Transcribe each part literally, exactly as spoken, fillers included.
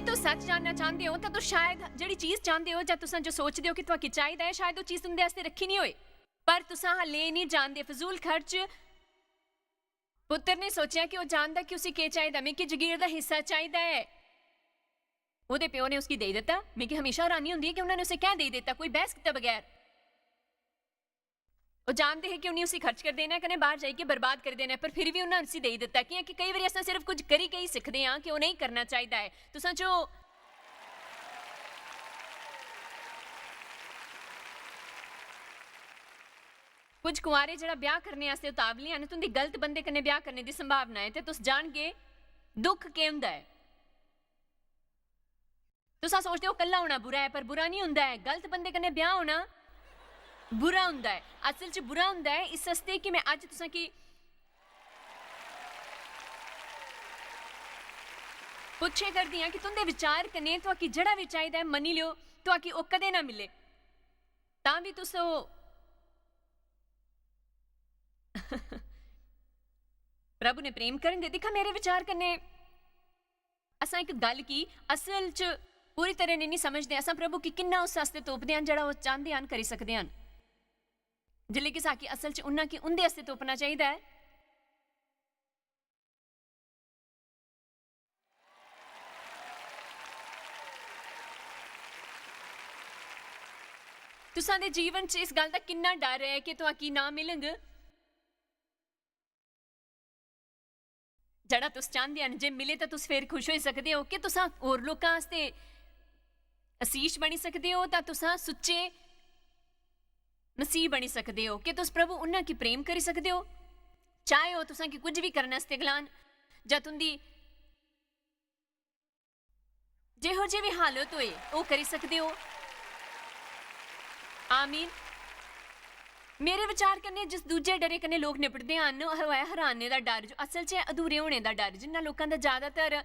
तुस सच जानना चांह्दे ओ, तां तुस शायद जेह्ड़ी चीज चांह्दे ओ जां तुसां जो सोचदे ओ कि तुआकी चाहिदा ऐ, शायद ओह् चीज तुं'दे आस्तै रक्खी निं होए। पर तुसां हाल्लें एह् निं जानदे, फजूल खर्च। पुत्तर ने सोचेआ कि ओह् जानदा कि उसी केह् चाहिदा। "मिगी जगीर दा हिस्सा चाहिदा ऐ।" ओह्दे प्यो ने उसगी देई दित्ता। मिगी हमेशा हैरानी होंदी ऐ कि उन्होंने उसे कैं देई दित्ता, कोई बहस कीते बगैर। ओह् जानदे हे कि उ'नें उसी खर्च करी देना ऐ कन्नै बाह्र जाइयै बर्बाद करी देना ऐ, पर फिर बी उन्नै उसी देई दित्ता। कि'यां कि केईं बारी अस सिर्फ कुछ करी गै सिखदे आं कि ओह् नेईं करना चाहिदा ऐ। तुसां जो कुछ कुंवारे जेह्ड़ा ब्याह करने आस्तै उतावले हन, तुं'दी गलत बंदे कन्नै ब्याह करने दी संभावना ऐ, ते तुस जानगे दुख केह् होंदा ऐ। तुस सोचदे ओ कल्ला होना बुरा ऐ, पर बुरा निं होंदा ऐ। गलत बंदे कन्नै ब्याह होना बुरा होंदा ऐ। असल च बुरा होंदा ऐ इस आस्तै कि में अज्ज तुसें की पुच्छे करदी आं कि तुं'दे विचार कन्नै तुआकी जेह्ड़ा बी चाहिदा ऐ, मन्नी लैओ, तुआकी ओह् कदें ना मिले। तां बी तुस ओह् प्रभु ने प्रेम करन दे। दिक्खा, मेरे विचार कन्नै असां इक गल्ल की असल च पूरी तरह ने निं समझदे। असां प्रभु की किन्ना उस आस्तै तोपदे हन जेह्ड़ा ओह् चांह्दे हन, करी सकदे हन। जिसलै कि साकी असल च उन्ना की उं'दे आस्तै तोपना चाहिदा ऐ। तुसां दे जीवन च इस गल्ल दा किन्ना डर ऐ कि तुआकी ना मिलग? जेह्ड़ा तुस चांह्दे हन, जे मिले तां तुस फिर खुश होई सकदे ओ। कि तुसां होर लोकां आस्तै आशीष बनी सकदे ओ, तां तुसां सुच्चे मसीह बनी सकदे ओ। कि तुस प्रभु उन्ना की प्रेम करी सकदे ओ, चाहे ओह् तुसां की कुछ बी करने आस्तै गलान, जां तुं'दी जेहो जी बी हालत होए, ओह् करी सकदे ओ। आमीन। मेरे विचार कन्नै जिस दूजे डरे कन्नै लोक निपटदे हन, ओह् ऐ हराने दा डर, जो असल च ऐ अधूरे होने दा डर। जिन्ना लोकां दा ज्यादातर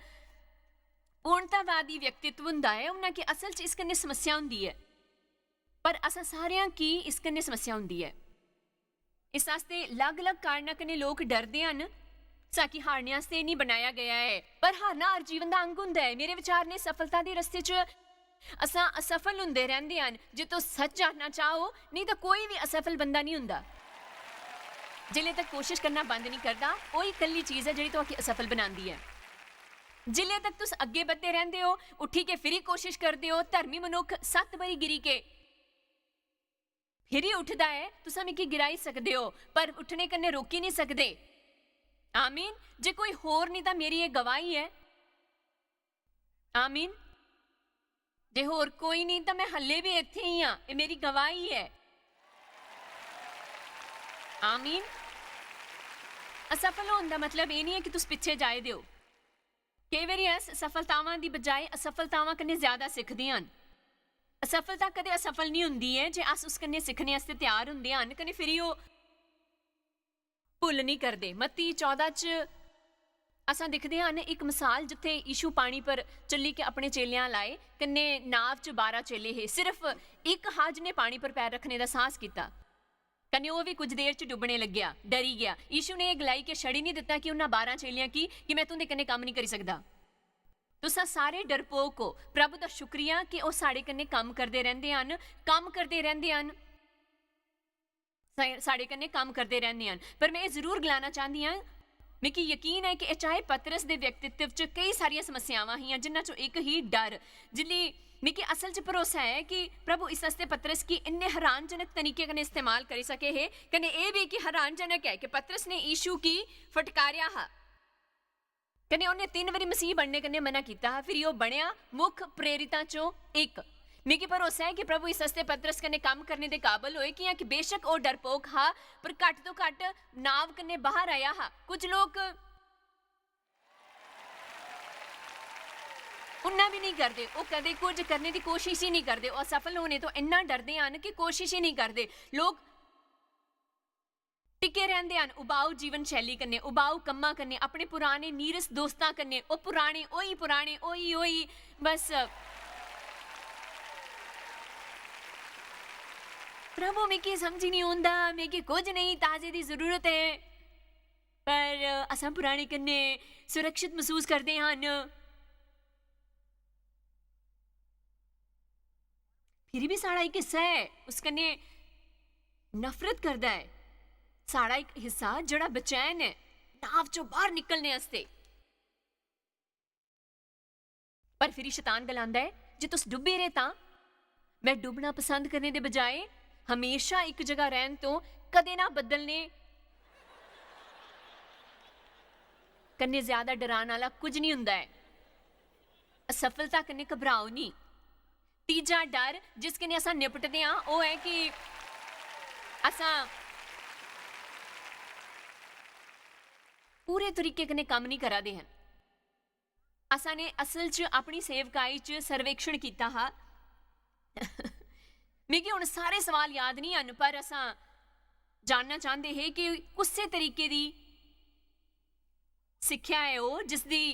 पूर्णतावादी व्यक्तित्व होंदा ऐ, उन्ना की असल च इस कन्नै समस्या होंदी ऐ। पर असां सारेआं की इस कन्नै समस्या होंदी ऐ। इस आस्तै अलग-अलग कारणा कन्नै लोक डरदे हन। साकी हारने आस्तै निं बनाया गया ऐ, पर हारना हर जीवन दा अंग होंदा ऐ। मेरे विचार ने सफलता दे रस्ते च असां असफल होंदे रैंह्दे हन। जे तुस सच जानना चाहो, नेईं तां कोई बी असफल बंदा निं होंदा। जिल्लै तक कोशिश करना बंद निं करदा, ओही कल्ली चीज ऐ जेह्ड़ी तुआकी असफल बनांदी ऐ। जिल्लै तक तुस अग्गें बधदे रैंह्दे ओ, उट्ठी के फिरी कोशिश करदे ओ, धर्मी मनुक्ख सत्त बारी गिरी के फिरी उठदा ऐ, तुसां मिगी गिराई सकदे ओ, पर उठने कन्नै रोकी निं सकदे। आमीन। जे कोई होर निं तां मेरी एह् गवाही ऐ। आमीन। जे होर कोई निं तां मैं हल्ले बी इत्थै ही आं, एह् मेरी गवाही ऐ। आमीन। असफल होन दा मतलब एह् निं ऐ कि तुस पिच्छे जाए दे ओ। केई बारी अस सफलतावां दी बजाए असफलतावां कन्नै ज्यादा सिखदे हन। असफलता कदें असफल निं होंदी ऐ जे अस उस कन्नै सिक्खने आस्तै त्यार होंदे हन, कन्नै फिरी ओह् भुल्ल निं करदे। मत्ती चौदां च असां दिखदे हन इक मसाल, जित्थै यीशु पानी पर चली के अपने चेलेआं लाए, कन्नै नाव च बारां चेले हे। सिर्फ इक हा जिन्नै पानी पर पैर रखने दा साहस कीता, कन्नै ओह् बी कुछ देर च डुब्बने लग्गेआ, डरी गेआ। यीशु ने एह् गलाई के छड़ी निं दित्ता कि उन्हां बारां चेलेआं की, कि मैं तुं'दे कन्नै कम्म निं करी सकदा। तुसां सारे डरपोक ओ। प्रभु दा शुक्रिया कि ओह् साढ़े कन्नै कम्म करदे रैंह्दे हन, कम्म करदे रैंह्दे हन। सा-, साढ़े कन्नै कम्म करदे रैंह्दे हन। पर मैं एह् जरूर गलाना चांह्दी आं, मिगी यकीन ऐ कि एह् चाहे पतरस दे व्यक्तित्व च केई सारियां समस्यावां हियां, जिन्हां चों इक ही डर। जिल्ली मिगी असल च भरोसा ऐ कि प्रभु इस आस्तै पतरस गी इन्ने हैरानजनक तरीके कन्नै इस्तेमाल करी सके हे, कन्नै एह् बी कि हैरानजनक ऐ कि पतरस ने यीशु गी फटकारेआ हा, कन्नै उन्नै तिन्न बारी मसीह बनने कन्नै मना कीता हा, फिरी ओह् बनेआ मुख्य प्रेरितां चों इक। मिगी भरोसा ऐ कि प्रभु इस आस्तै पतरस कन्नै कम्म करने दे काबल होए, कि'यां कि बेशक ओह् डरपोक हा, पर घट्ट तो घट्ट नाव कन्नै बाहर आया हा। कुछ लोक उन्ना बी निं करदे, ओह् कदें कुछ करने दी कोशिश ही निं करदे, ओह् असफल होने तो इन्ना डरदे हन कि कोशिश ही निं करदे। लोक टिके रैंह्दे हन उबाऊ जीवन शैली कन्नै, उबाऊ कम्मां कन्नै, अपने पुराने नीरस दोस्तां कन्नै। ओह् पुराने, ओही पुराने, ओही, ओही, बस। प्रभु, मिगी समझ निं औंदा, मिगी कुछ नेईं ताजे दी जरूरत ऐ। पर असां पुराने कन्नै सुरक्षित मसूस करदे हन। फिर भी साढ़ा इक हिस्सा ऐ उस कन्नै नफरत करदा ऐ। साढ़ा इक हिस्सा जेह्ड़ा बेचैन ऐ नाव चों बाहर निकलने आस्तै। पर फिरी शैतान गलांदा ऐ, "जे तुस डुब्बे रेह् तां?" मैं डुब्बना पसंद करने दे बजाए हमेशा इक जगह रैहन तो कदें ना बदलने कन्नै ज्यादा डरान आह्ला कुछ निं हुंदा ऐ। असफलता कन्नै घबराओ निं। तीजा डर जिस कन्नै असां निपटदे आं, ओह् ऐ कि असां पूरे तरीके कन्नै कम्म निं करा दे हन। असां ने असल च अपनी सेवकाई च सर्वेक्षण कीता हा। मिगी हुन सारे सवाल याद निं हन, पर असां जानना चांह्दे हे कि कुस्सै तरीके दी सिक्खेआ ऐ ओह् जिसदी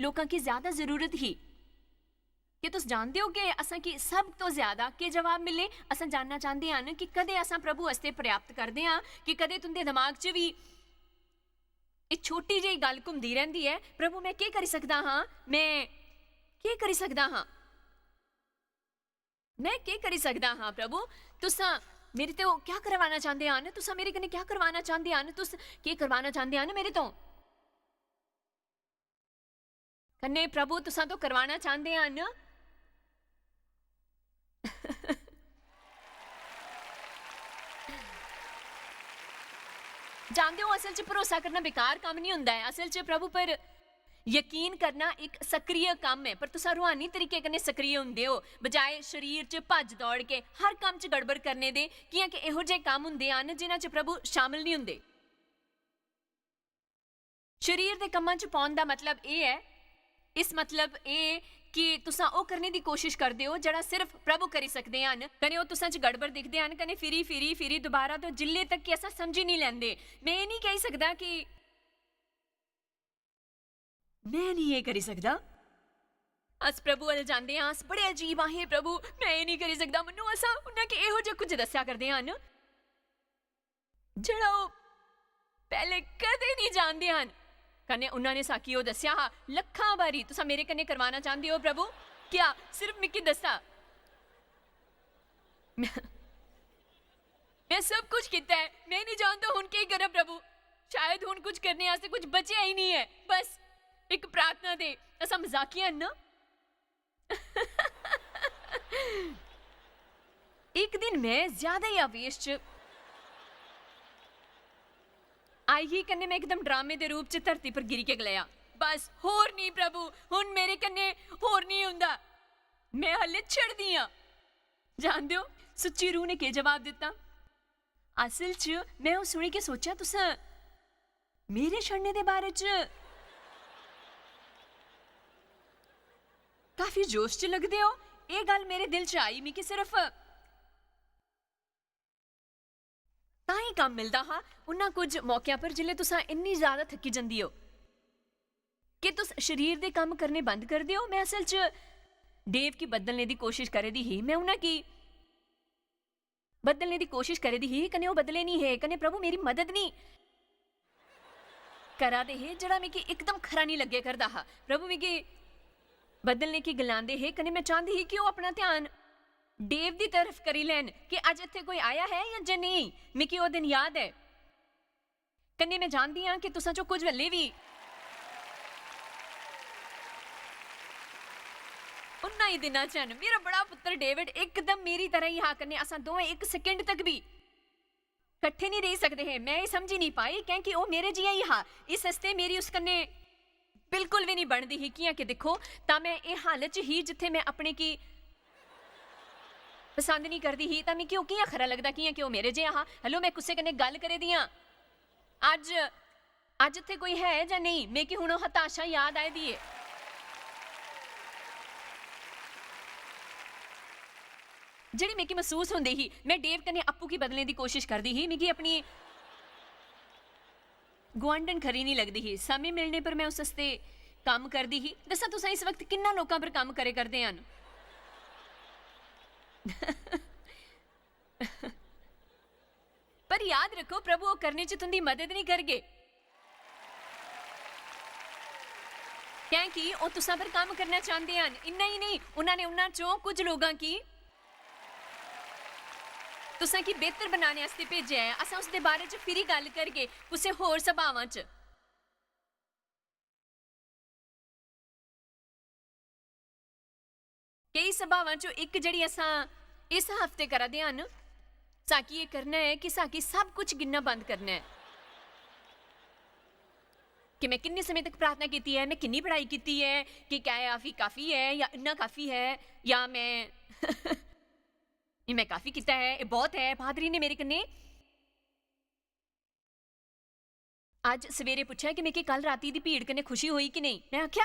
लोकां गी ज्यादा जरूरत ही। क्या तुस जानदे ओ कि असां गी सब तो ज्यादा केह् जवाब मिले? असां जानना चांह्दे हन कि कदें असां प्रभु आस्तै पर्याप्त करदे आं, कि कदें तुं'दे दमाग च बी एह् छोटी जेही गल्ल घुमदी रैंह्दी ऐ, "प्रभु, मैं केह् करी सकदा हां? मैं केह् करी सकदा हां? मैं केह् करी सकदा हां, प्रभु? तुसां मेरे ते ओह् क्या करवाना चांह्दे हन? तुसां मेरे कन्नै क्या करवाना चांह्दे हन? तुस केह् करवाना चांह्दे हन मेरे तो?" कन्नै प्रभु तुसां तो करवाना चांह्दे हन। जानदे ओ, असल च भरोसा करना बेकार कम्म निं हुंदा ऐ। असल च प्रभु पर यकीन करना इक सक्रिय कम्म ऐ, पर तुसां रूहानी तरीके कन्नै सक्रिय हुंदे ओ, बजाए शरीर च भज्ज दौड़ के हर कम्म च गड़बड़ करने दे, कि'यां कि एहो जेह् कम्म हुंदे हन जिन्हां च प्रभु शामिल निं हुंदे। शरीर दे कम्मां च पौन दा मतलब एह् ऐ, इस मतलब एह् कि तुसां ओह् करने दी कोशिश करदे ओ जेह्ड़ा सिर्फ प्रभु करी सकदे हन, कने ओह् तुसां च गड़बड़ दिखदे हन, कने फिरी, फिरी, फिरी दोबारा तो जिल्ले तक कि असां समझी निं लैंदे। मैं एह् निं कही सकदा कि मैं निं एह् करी सकदा। अस प्रभु अल जांदे आं, अस बड़े अजीब आं, "हे प्रभु, मैं एह् निं करी सकदा।" मन्नो असां उन्ना कि एहो जेहा कुछ दस्सेआ करदे हन। जेह्ड़ा ओह् पैह्ले कदें निं जानदे हन। कन्नै उन्ना ने साकी ओह् दस्सेआ हा, लक्खां बारी, "तुसां मेरे कन्नै करवाना चांह्दे ओ, प्रभु? क्या? सिर्फ मिगी दस्सा।" मैं सब कुछ कीता ऐ, मैं निं जानदा हुन केह् करां, प्रभु। शायद हुन कुछ करने आस्तै कुछ बचेआ ही निं ऐ। बस इक प्रार्थना दे, असां मजाकिया न ना? इक दिन मैं ज्यादा ही आवेश च आई ही, कन्नै मैं इकदम ड्रामे दे रूप च धरती पर गिरी के गलाया, "बस, होर निं, प्रभु, हुन मेरे कन्नै होर निं हुंदा। मैं हल्ले छड़दी आं।" जानदे ओ, सुच्ची रूह ने केह् जवाब दित्ता? असल च, मैं ओह् सुनी के सोचेआ, "तुस मेरे छड़ने दे बारे च काफी जोश च लगदे ओ।" एह् गल्ल मेरे दिल च आई, मिगी सिर्फ तां ही कम्म मिलदा हा। उन्ना कुछ मौकेआं पर जिसलै तुसां इन्नी ज्यादा थक्की जंदी ओ कि तुस शरीर दे कम्म करने बंद करदे ओ। मैं असल च डेव गी बदलने दी कोशिश करै दी ही। मैं उन्ना गी बदलने दी कोशिश करै दी ही, कन्नै ओह् बदले निं हे, कन्नै प्रभु मेरी मदद निं करा दे हे, जेह्ड़ा मिगी इकदम खरा निं लग्गै करदा हा। प्रभु मिगी बदलने की गलांदे हे, कन्नै मैं चांह्दी ही कि ओह् अपना ध्यान डेव दी तरफ करी लैन कि अज्ज इत्थै कोई आया है जां जे नेईं। मिगी ओह् दिन याद ऐ। कन्नै मैं जानदी आं कि तुसां चों कुछ हल्ले बी उन्ना ही दिनां च हन। मेरा बड़ा पुत्तर डेविड इकदम मेरी तरह ही हा, कन्नै असां दोवें इक सेकंड तक बी कट्ठे निं रेही सकदे हे। मैं एह् समझी निं पाई, कैंह् कि ओह् मेरे जिहा ही हा। इस आस्तै मेरी उस कन्नै बिल्कुल बी निं बनदी ही। कि'यां कि दिक्खो, तां मैं एह् हालत च ही जित्थै मैं अपने गी पसंद निं करदी ही, तां मिगी ओह् कि'यां खरा लगदा, कि'यां कि ओह् मेरे जेहा हा। हैलो, मैं कुसै कन्नै गल्ल करै दी आं। अज्ज, अज्ज इत्थै कोई है जां नेईं, मिगी हुन ओह् हताशा याद आई दी ऐ। जेह्ड़ी मिगी मसूस होंदी ही, मैं डेव कन्नै अप्पू गी बदलने दी कोशिश करदी ही। मिगी अपनी गुआंढन खरी निं लगदी ही। समें मिलने पर मैं उस आस्तै कम्म करदी ही। दस्सां, तुसां इस वक्त किन्ना लोकां पर कम्म करे करदे हन? पर याद रक्खो, प्रभु ओह् करने च तुं'दी मदद निं करगे, कैंह् कि ओह् तुसां पर कम्म करना चांह्दे हन। इन्ना ही नेईं, उन्ना ने उन्ना चों कुछ लोकां गी तुसें गी बेहतर बनाने आस्तै भेजेआ ऐ। असें उसदे बारे च फिरी गल्ल करगे कुसै होर सभावां च। केई सभावां चों इक जेह्ड़ी असां इस हफ्ते करा दे हन, साकी एह् करना ऐ कि साकी सब कुछ गिनना बंद करना ऐ। कि मैं किन्ने समें तक प्रार्थना कीती ऐ, मैं किन्नी पढ़ाई कीती ऐ, कि क्या एह् आफी काफी ऐ, या इन्ना काफी ऐ, या मैं, एह् मैं काफी कीता ऐ, एह् बहुत ऐ, पादरी ने मेरे कन्नै अज्ज सवेरे पुच्छेआ कि मिगी कल राती दी भीड़ कन्नै खुशी होई कि नेईं। मैं आखेआ,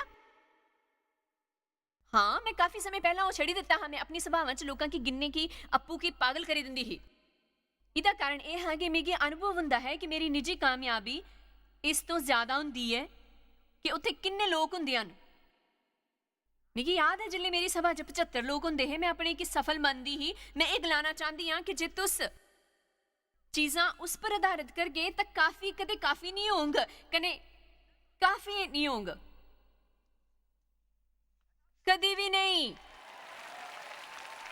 "हां, मैं काफी समें पैह्लां ओह् छड़ी दित्ता हा। मैं अपनी सभावां च लोकां गी गिनने गी अप्पू गी पागल करी दिंदी ही।" इ'दा कारण एह् हा कि मिगी अनुभव हुंदा ऐ कि मेरी निजी कामयाबी इस तों ज्यादा हुंदी ऐ कि उत्थै किन्ने लोक हुंदे हन। मिगी याद ऐ, जिसलै मेरी सभा च पचत्तर लोक हुंदे हे, मैं अपने गी सफल मनदी ही। मैं एह् गलाना चांह्दी आं कि जे तुस चीजां उस पर आधारत करगे, तां काफी कदें काफी निं होंग, कन्नै काफी निं होंग। कदी बी नेईं।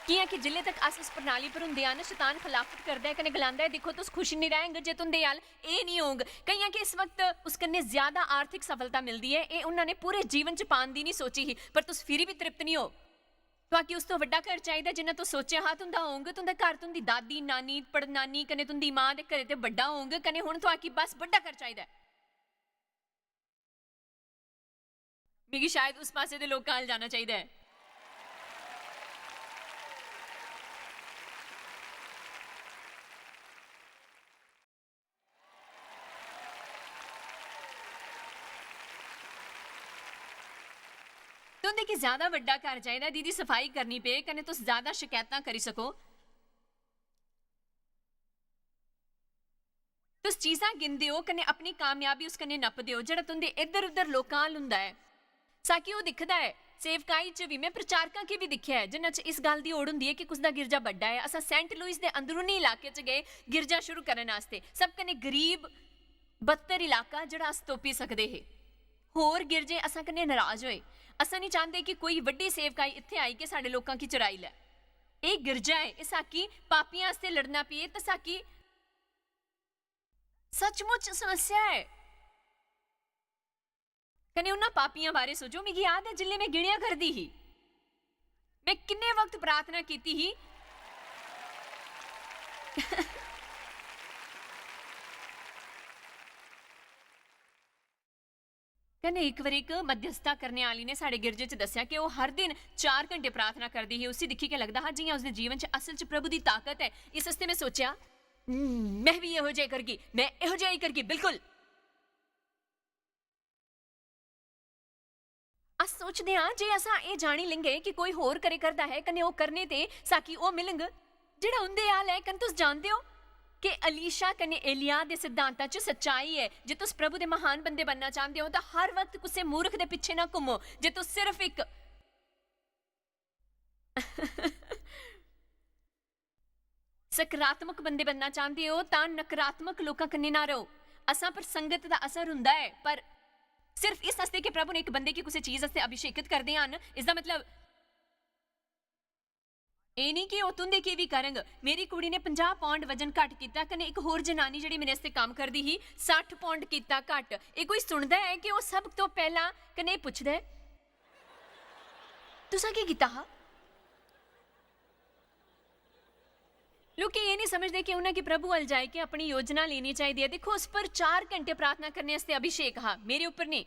कि'यां कि जिल्ले तक अस उस प्रणाली पर हुंदे हन, शतान खलाफत करदा ऐ कन्नै गलांदा ऐ, "दिक्खो, तुस खुश निं रैह्‌ग जे तुं'दे अल एह् निं होंग।" कि'यां कि इस वक्त उस कन्नै ज्यादा आर्थिक सफलता मिलदी ऐ, एह् उन्हां ने पूरे जीवन च पान दी निं सोची ही, पर तुस फिरी बी तृप्त निं हो। तुआकी उस तों बड्डा घर चाहिदा, जिन्ना तुस सोचेआ हा तुं'दा होंग। तुं'दा घर तुं'दी दादी, नानी, पड़नानी कन्नै तुं'दी मां दे घरै ते बड्डा होंग, कन्नै हुन तुआकी बस बड्डा घर चाहिदा ऐ। मिगी शायद उस पासे दे लोकां अल जाना चाहिदा ऐ। तुं'दे गी ज्यादा बड्डा घर चाहिदा, जि'दी सफाई करनी पे, कन्नै तुस ज्यादा शकैतां करी सको। तुस चीजां गिनदे ओ, कन्नै अपनी कामयाबी उस कन्नै नपदे ओ, जेह्ड़ा तुं'दे इद्धर-उद्धर लोकां अल हुंदा ऐ। साकी ओह् दिखदा ऐ, सेवकाई च बी, मैं प्रचारकां गी बी दिक्खेआ ऐ, जिन्हां च इस गल्ल दी होड़ हुंदी ऐ कि कुसदा गिरजा बड्डा ऐ। असां सेंट लुइस दे अंदरूनी इलाके च गे गिरजा शुरू करन आस्तै, सब कन्नै गरीब, बदतर इलाका, जेह्ड़ा अस तोपी सकदे हे। होर गिरजे असां कन्नै नराज होए। असां निं चांह्दे कि कोई बड्डी सेवकाई इत्थै आई के साढ़े लोकां गी चराई लै। एह् गिरजा ऐ, एह् साकी पापियें आस्तै लड़ना पिए, ते साकी सचमुच समस्या ऐ। कन्नै उन्हां पापियां बारै सोचो, मिगी याद ऐ जिसलै मैं गिनेआ करदी ही, मैं किन्ने वक्त प्रार्थना कीती ही। कन्नै इक बारी इक मध्यस्थता करने आह्ली ने साढ़े गिरजे च दस्सेआ कि ओह् हर दिन चार घंटे प्रार्थना करदी ही। उसी दिक्खी के लगदा हा जि'यां उसदे जीवन च असल च प्रभु दी ताकत ऐ। इस आस्तै मैं सोचेआ, "हम्म, मैं बी एहो जेहा करगी, मैं एहो जेहा ही करगी, बिल्कुल।" अस सोचदे आं जे असां एह् जानी लैंगे कि कोई होर करे करदा ऐ, कन्नै ओह् करने ते साकी ओह् मिलंग जेह्ड़ा उं'दे आह्ला ऐ। कन्नै तुस जानदे ओ कि अलीशा कन्नै एलिय्याह दे सिद्धांतां च सच्चाई ऐ जे तुस प्रभु दे महान बंदे बनना चांह्दे ओ, तां हर वक्त कुसै मूर्ख दे पिच्छे ना घुम्मो। जे तुस सिर्फ इक सकारात्मक बंदे बनना चांह्दे ओ, तां नकारात्मक लोकां कन्नै ना र'वो। असां पर संगत दा असर हुंदा ऐ, पर सिर्फ इस आस्तै कि प्रभु ने इक बंदे गी कुसै चीज आस्तै अभिषेकत करदे हन, इसदा मतलब एह् निं कि ओह् तुं'दे की बी करंग। मेरी कुड़ी ने पंजाह् पौंड वजन घट्ट कीता, कन्नै इक होर जनानी जेह्ड़ी मेरे आस्तै कम्म करदी ही, सट्ठ पौंड कीता घट्ट। एह् कोई सुनदा ऐ कि ओह् सब तों पैह्लां कन्नै एह् पुछदा ऐ, "तुसें केह् कीता हा?" लोक एह् निं समझदे कि उ'नें गी प्रभु अल जाई के अपनी योजना लेनी चाहिदी ऐ। दिक्खो, उस पर चार घंटे प्रार्थना करने आस्तै अभिषेक हा, मेरे उप्पर नेईं।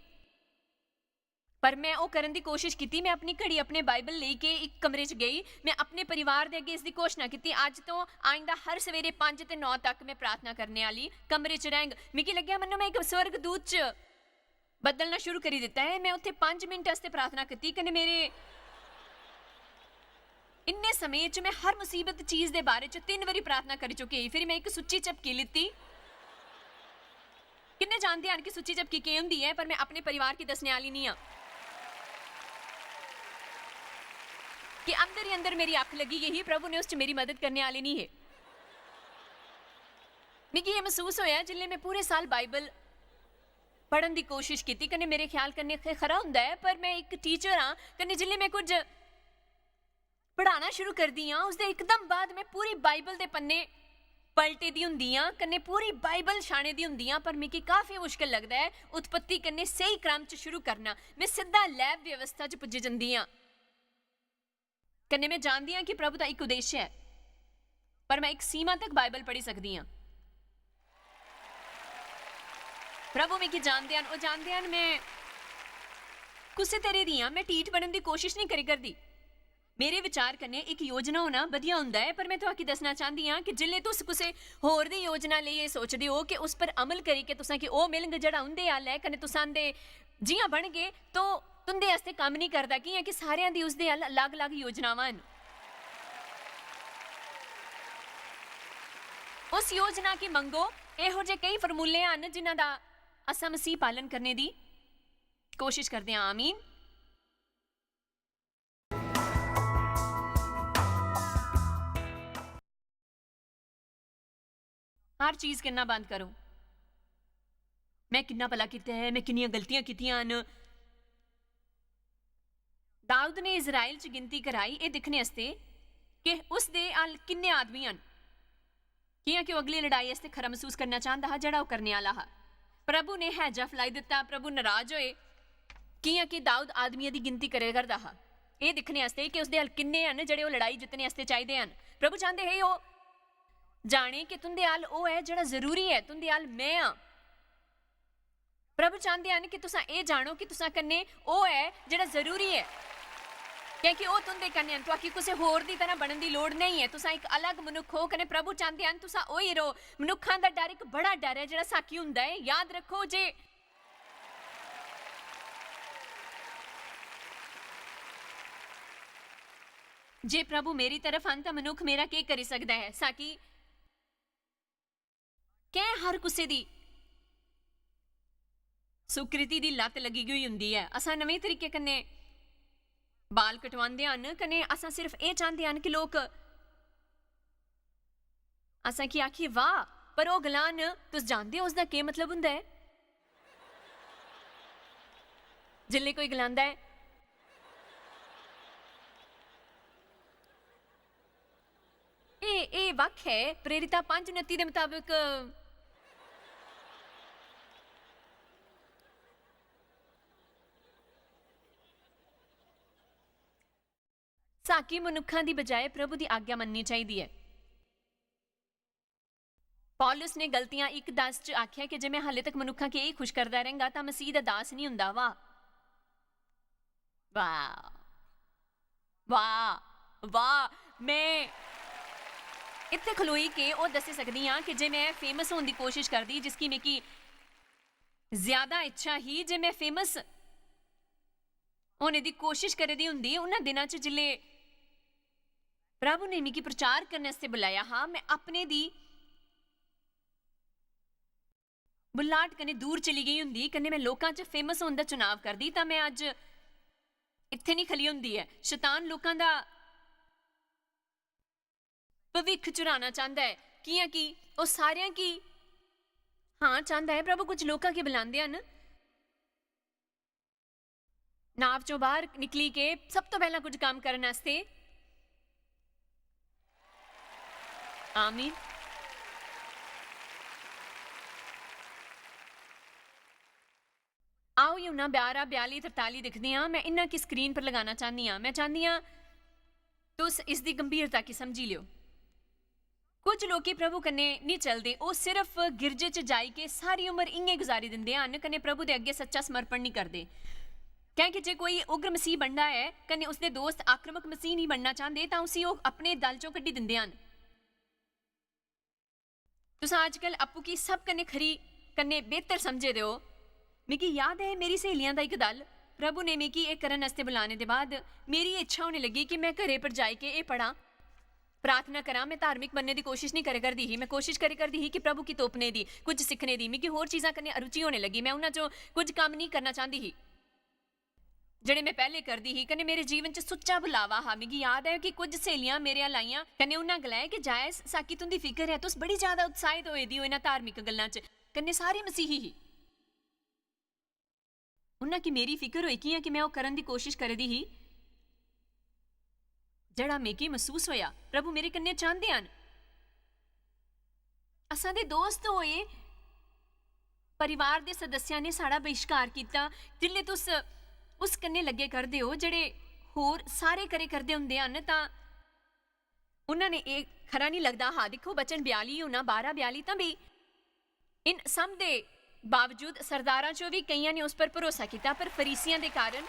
पर मैं ओह् करन दी कोशश कीती। मैं अपनी घड़ी अपने बाइबल लेई के इक कमरे च गेई। मैं अपने परिवार दे अग्गें इसदी घोशना कीती, "अज्ज तों आइंदा हर सवेरे पंज ते नौ तक मैं प्रार्थना करने आह्ली कमरे च रैंह्ग।" मिगी लग्गेआ मन्नो मैं इक स्वर्गदूत च बदलना शुरू करी दित्ता ऐ। मैं उत्थै पंज मिंट आस्तै प्रार्थना कीती, कन्नै मेरे इन्ने समें च मैं हर मुसीबत चीज दे बारे च तिन्न बारी प्रार्थना करी चुकी ही। फिर मैं इक सुच्ची झपकी लित्ती। किन्ने जानदे हन कि सुच्ची झपकी केह् होंदी ऐ, पर मैं अपने परिवार गी दस्सने आह्ली निं आं कि अंदर ही अंदर मेरी अक्ख लग्गी गेई ही, प्रभु ने उस च मेरी मदद करने आह्ले निं हे। मिगी एह् मसूस होएआ जिसलै मैं पूरे साल बाइबल पढ़न दी कोशश कीती, कन्नै मेरे ख्याल कन्नै ख-, खरा होंदा ऐ, पर मैं इक टीचर आं, कन्नै जिसलै मैं कुछ पढ़ाना शुरू करदी आं, उसदे इकदम बाद मैं पूरी बाइबल दे पन्ने पलटे दी होंदी आं, कन्नै पूरी बाइबल छाने दी होंदी आं, पर मिगी काफी मुश्कल लगदा ऐ उत्पत्ति कन्नै स्हेई क्रम च शुरू करना। में सिद्धा लैब व्यवस्था च पुज्जी जंदी आं। कन्नै में जानदी आं कि प्रभु दा इक उद्देश्य ऐ, पर में इक सीमा तक बाइबल पढ़ी सकदी आं। प्रभु मिगी जानदे हन, ओह् जानदे हन में कुसै तरह दी आं, में ढीठ बनन दी कोशिश नेईं करी करदी। मेरे विचार कन्नै इक योजना होना बधिया होंदा ऐ, पर में तुआकी दस्सना चांह्दी आं कि जिसलै तुस कुसै होर दी योजना लेइयै सोचदे ओ कि उस पर अमल करियै तुसें गी ओह् मिलग जेह्ड़ा उं'दे अल्ल ऐ, कन्नै तुस आंदे जि'यां बनगे, तो तुं'दे आस्तै कम्म नेईं करदा, कि'यां कि सारेआं दी उसदे अल्ल अलग-अलग योजनावां न। उस योजना गी मंगो। एहो जे केई formula हन जिन्हां दा असां मसीह पालन करने दी कोशिश करदे आं। आमीन। हर चीज करना बंद करो। मैं किन्ना भला कीता ऐ, मैं किन्नियां गलतियां कीतियां न। दाऊद ने इजराइल च गिनती कराई, एह् दिक्खने आस्तै कि उसदे अल्ल किन्ने आदमी हन, कि'यां कि ओह् अगली लड़ाई आस्तै खरा मसूस करना चांह्दा हा, जेह्ड़ा ओह् करने आह्ला हा। प्रभु ने हैजा फलाई दित्ता, प्रभु नराज होए, कि'यां कि दाऊद आदमियें दी गिनती करे करदा हा, एह् दिक्खने आस्तै कि उसदे अल्ल किन्ने हन जेह्ड़े ओह् लड़ाई जित्तने आस्तै चाहिदे हन। प्रभु चांह्दे हे ओह् जाने कि तुं'दे अल्ल ओह् ऐ जेह्ड़ा जरूरी ऐ, तुं'दे अल्ल में आं। प्रभु चांह्दे हन कि तुसां एह् जानो कि तुसां कन्नै ओह् ऐ जेह्ड़ा जरूरी ऐ, क्योंकि ओह् तुं'दे कन्नै हन। तुआकी कुसै होर दी तरह बनन दी लोड़ नेईं ऐ। तुसां इक अलग मनुक्ख ओ, कन्नै प्रभु चांह्दे हन तुसां ओही र'वो। मनुक्खां दा डर इक बड़ा डर ऐ जेह्ड़ा साकी हुंदा ऐ। याद रक्खो जे जे प्रभु मेरी तरफ हन, तां मनुक्ख मेरा केह् करी सकदा ऐ? साकी कैं हर कुसै दी सुकृति दी लत्त लग्गी दी होई होंदी ऐ। असां नमें तरीके कन्नै बाल कटवांदे हन, कन्नै असां सिर्फ एह् चांह्दे हन कि लोक असां गी आखिए, "वाह," पर ओह् गलान, "तुस जानदे ओ उसदा केह् मतलब होंदा ऐ?" जिसलै कोई गलांदा ऐ, एह्, एह् बक्ख ऐ, प्रेरिता पंज उनत्ती दे मताबक। साकी मनुक्खां दी बजाए प्रभु दी आज्ञा मननी चाहिदी ऐ। पौलुस ने गलतियां इक दस च आखेआ कि जे मैं हाले तक मनुक्खां गी एह् खुश करदा रैंह्गा, तां मसीह दा दास निं हुंदा। वाह, वाह, वाह, वाह। मैं इत्थै खलोई के ओह् दस्सी सकदी आं कि जे मैं फेमस होन दी कोशिश करदी, जिसकी मिगी ज्यादा इच्छा ही जे मैं फेमस होने दी कोशिश करै दी हुंदी। उ'नें दिनां च जिसलै प्रभु ने मिगी प्रचार करने आस्तै बुलाया हा, मैं अपने दी बुलाहट कन्नै दूर चली गेई हुंदी, कन्नै मैं लोकां च फेमस होने दा चुनाव करदी, तां मैं अज्ज इत्थै निं खली होंदी ऐ। शैतान लोकां दा भविक्ख चुराना चांह्दा ऐ, कि'यां कि ओह् सारेआं गी, हां, चांह्दा ऐ। प्रभु कुछ लोकां गी बुलांदे हन, नाव चों बाह्र निकली के सब तो पैह्लां कुछ कम्म करन आस्तै। आमीन। आओ, यूहन्ना बारां, बयाली, तरताली दिखदे आं। मैं इन्ना की स्क्रीन पर लगाना चाह्न्नी आं। मैं चाह्न्नी आं तुस इसदी गंभीरता गी समझी लियो। कुछ लोकें प्रभु कन्नै निं चलदे, ओह् सिर्फ गिरजे च जाई के सारी उम्र इ'यां गुजारी दिंदे हन, कन्नै प्रभु दे अग्गें सच्चा समर्पण निं करदे। कैंह् कि जे कोई उग्र मसीह बनदा ऐ, कन्नै उसदे दोस्त आक्रामक मसीह निं बनना चांह्दे, तां उसी ओह् अपने दल चों कड्ढी दिंदे हन। तुस अजकल आपूं गी सब कन्नै खरी, कन्नै बेहतर समझे दे ओ। मिगी याद ऐ, मेरी स्हेलियां दा इक दल, प्रभु ने मिगी एह् करन आस्तै बुलाने दे बाद मेरी इच्छा होने लगी कि मैं घरै पर जाई के एह् पढ़ां, प्रार्थना करां। मैं धार्मिक बनने दी कोशिश निं करै करदी ही, मैं कोशिश करै करदी ही कि प्रभु गी तोपने दी, कुछ सिक्खने दी। मिगी होर चीजां कन्नै अरुचि होने लगी। मैं उन्हां चों कुछ कम्म निं करना चांह्दी ही जेह्ड़े मैं पैह्ले करदी ही, कन्नै मेरे जीवन च सुच्चा बुलावा हा। मिगी याद ऐ कि कुछ स्हेलियां मेरे अल्ल आइयां, कन्नै उन्हां गलाया कि जायस, साकी तुं'दी फिकर ऐ, तुस बड़ी ज्यादा उत्साहित होए दी ओ इन्हां धार्मिक गल्लां च, कन्नै सारी मसीही ही। उन्हां कि मेरी फिकर होई, कि'यां कि मैं ओह् करन दी कोशिश करै दी ही जेह्ड़ा मिगी मसूस होया प्रभु मेरे कन्नै चांह्दे हन। साढ़े दोस्त होए, परिवार दे सदस्यां ने साढ़ा बहिष्कार कीता। जिसलै तुस उस कन्नै लग्गे करदे ओ, जेह्ड़े होर सारे करे करदे होंदे हन, तां उन्हां ने एह् खरा निं लगदा हा। दिक्खो, वचन बयाली होना, बारां बयाली, तां बी इन सब दे बावजूद सरदारां चों बी केइयां ने उस पर भरोसा कीता, पर फरीसियां दे कारण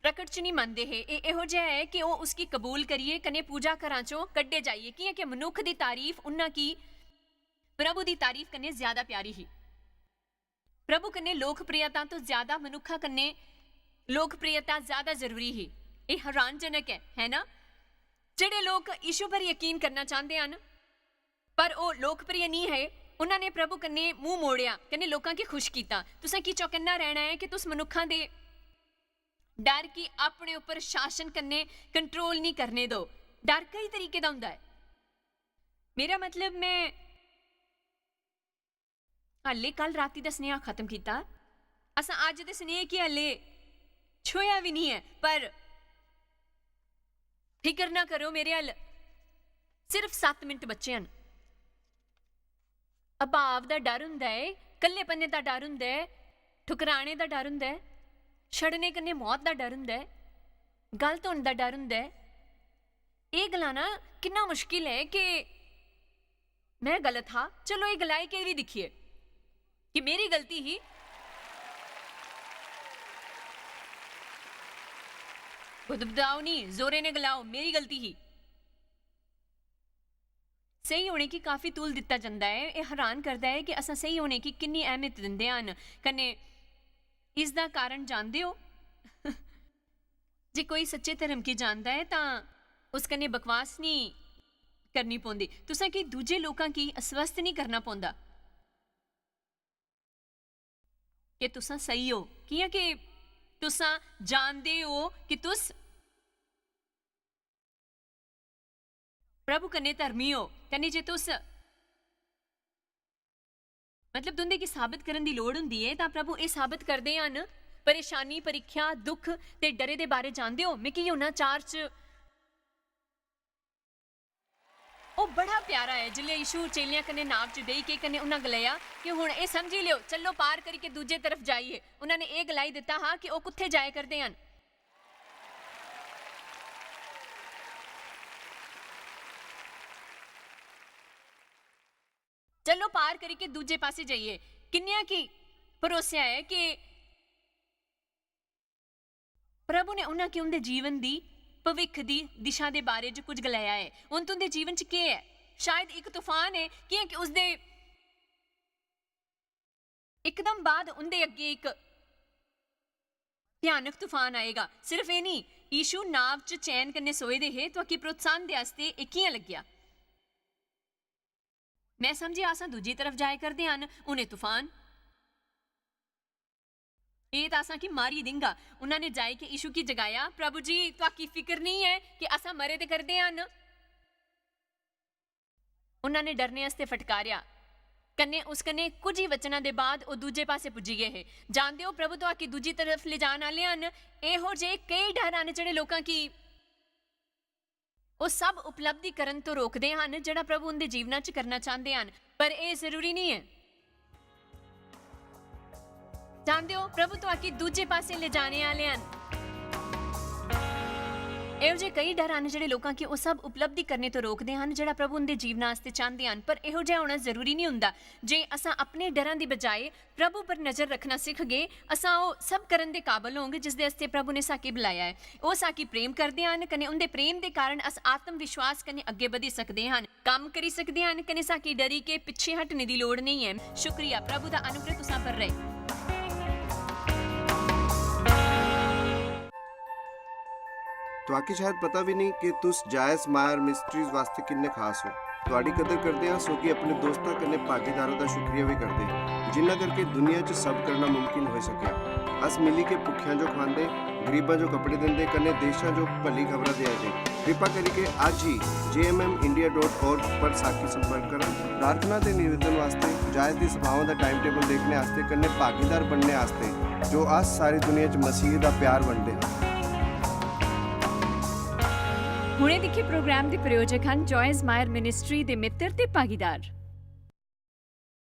प्रकट च निं मनदे हे। एह् एहो जिहा ऐ कि ओह् उसगी कबूल करियै कन्नै पूजा घरां चों कड्ढे जाइए, कि'यां कि मनुक्ख दी तारीफ उन्हां की प्रभु दी तारीफ कन्नै ज्यादा प्यारी ही। प्रभु कन्नै लोकप्रियता तो ज्यादा मनुक्खा कन्नै लोकप्रियता ज्यादा जरूरी ही। एह् हैरानजनक ऐ, है ना? जेह्ड़े लोक यीशु पर यकीन करना चांह्दे हन, पर ओह् लोकप्रिय निं हे, उन्हां ने प्रभु कन्नै मूंह मोड़ेआ, कन्नै लोकां गी खुश कीता। तुसें की चौकन्ना रैह्ना ऐ कि तुस मनुक्खां दे डर गी अपने उप्पर शासन कन्नै कंट्रोल निं करने दो। डर कई तरीके दा होंदा ऐ। मेरा मतलब, में हल्ले कल राती दा सनेहा खत्म कीता। असां अज्ज दे सनेहे गी हल्ले छुहेआ बी निं ऐ, पर फिकर ना करो, मेरे हल सिर्फ सत्त मिंट बचे हन। अभाव दा डर हुंदा ऐ, कल्लेपने दा डर हुंदा ऐ, ठुकराने दा डर हुंदा ऐ, छड़ने कन्नै मौत दा डर हुंदा ऐ, गलत होने दा डर हुंदा ऐ। एह् गलाना किन्ना मुश्किल ऐ कि में गलत हा। चलो, एह् गलाई के बी दिक्खिए कि मेरी गलती ही। बुदबुदाओ निं, जोरे ने गलाओ, मेरी गलती ही। स्हेई होने गी काफी तूल दित्ता जंदा ऐ। एह् हैरान करदा ऐ कि असां स्हेई होने गी किन्नी अहमियत दिंदे हन। कन्नै इसदा कारण जानदे ओ? जे कोई सच्चे धर्म गी जानदा ऐ, तां उस कन्नै बकवास निं करनी पौंदी। तुसें गी दूजे लोकां गी अस्वस्थ निं करना पौंदा कि तुसां स्हेई ओ, कि'यां कि तुसां जानदे ओ कि तुस प्रभु कन्नै धर्मी ओ। कन्नै जे तुस, मतलब, तुं'दे गी साबत करन दी लोड़ हुंदी ऐ, तां प्रभु एह् साबत करदे हन। परेशानी, परीक्षा, दुख ते डरे दे बारे जानदे ओ? मिगी यूहन्ना चार च ओह् बड़ा प्यारा ऐ, जिसलै यीशु चेलेआं कन्नै नाव च बेही के कन्नै उन्हां गलाया कि हुन एह् समझी लैओ, चलो पार करी के दूजे तरफ जाइए। उन्हां ने एह् गलाई दित्ता हा कि ओह् कुत्थै जाए करदे हन। चलो पार करी के दूजे पासे जाइए। किन्नियां की भरोसेआ ऐ कि प्रभु ने उन्हां गी उं'दे जीवन दी भविक्ख दी दिशा दे बारे च कुछ गलाया ऐ। हुन तुं'दे जीवन च केह् ऐ? शायद इक तूफान ऐ, कि'यां कि उसदे इकदम बाद उं'दे अग्गें इक भयानक तूफान आएगा। सिर्फ एह् निं, यीशु नाव च चैन कन्नै सोए दे हे, तुआकी प्रोत्साहन दे आस्तै एह् कि'यां लग्गेआ? में समझेआ, असां दूजी तरफ जाए करदे हन, हुन एह् तूफान, एह् तां असां गी मारी दिंगा। उन्हां ने जाई के यीशु गी जगाया, "प्रभु जी, तुआकी फिकर नेईं ऐ कि असां मरे दे करदे हन?" उन्हां ने डरने आस्तै फटकारेआ। कन्नै उस कन्नै कुछ ही वचनां दे बाद ओह् दूजे पासे पुज्जी गे हे। जानदे ओ, प्रभु तुआकी दूजी तरफ ले जान आह्ले हन। एहो जे केई डर हन जेह्ड़े लोकां गी ओह् सब उपलब्धि करन तो रोकदे हन जेह्ड़ा प्रभु उं'दे जीवना च करना चांह्दे हन, पर एह् जरूरी निं ऐ। जानदे ओ, प्रभु तुआकी दूजे पासे ले जाने आह्ले हन। एहो जे केई डर हन जेह्ड़े लोकां गी ओह् सब उपलब्धि करने तो रोकदे हन जेह्ड़ा प्रभु उं'दे जीवना आस्तै चांह्दे हन, पर एहो जेहा होना जरूरी निं हुंदा। जे असां अपने डरां दी बजाए प्रभु पर नजर रखना सिखगे, असां ओह् सब करन दे काबल होंग जिसदे आस्तै प्रभु ने साकी बुलाया ऐ। ओह् साकी प्रेम करदे हन, कन्नै उं'दे प्रेम दे कारण अस आत्म विश्वास कन्नै अग्गें बधी सकदे हन, कम्म करी सकदे हन, कन्नै साकी डरी के पिच्छे हटने दी लोड़ नेईं ऐ। शुक्रिया, प्रभु दा अनुग्रह तुसां पर रहे। तुआकी शायद पता भी नहीं कि तुस जायस मायर मिस्ट्रीज वास्ते किन्ने खास हो। तुआडी कदर करदे हां, सो कि अपने दोस्तां कन्नै भागीदारां दा शुक्रिया भी करदे हां, जिन्ना करके दुनिया च सब करना मुमकिन होई सकेआ। अस मिली के भुक्खेआं जो खवांदे, गरीबां जो कपड़े दिंदे, कन्नै देशां जो भली खबरां देआ दे। कृपा करिके अज्ज ही J M M India dot org पर साकी संपर्क करा। प्रार्थना ते निवेदन वास्ते, जायस दी सभाओं दा टाइम टेबल देखने आस्ते, कन्नै भागीदार बनने आस्ते, जो अस सारी दुनिया च मसीह दा प्यार बंडदे हां। हुणे दिक्खे प्रोग्राम दे प्रायोजक हन जॉयस मायर मिनिस्ट्री दे मित्र ते भागीदार।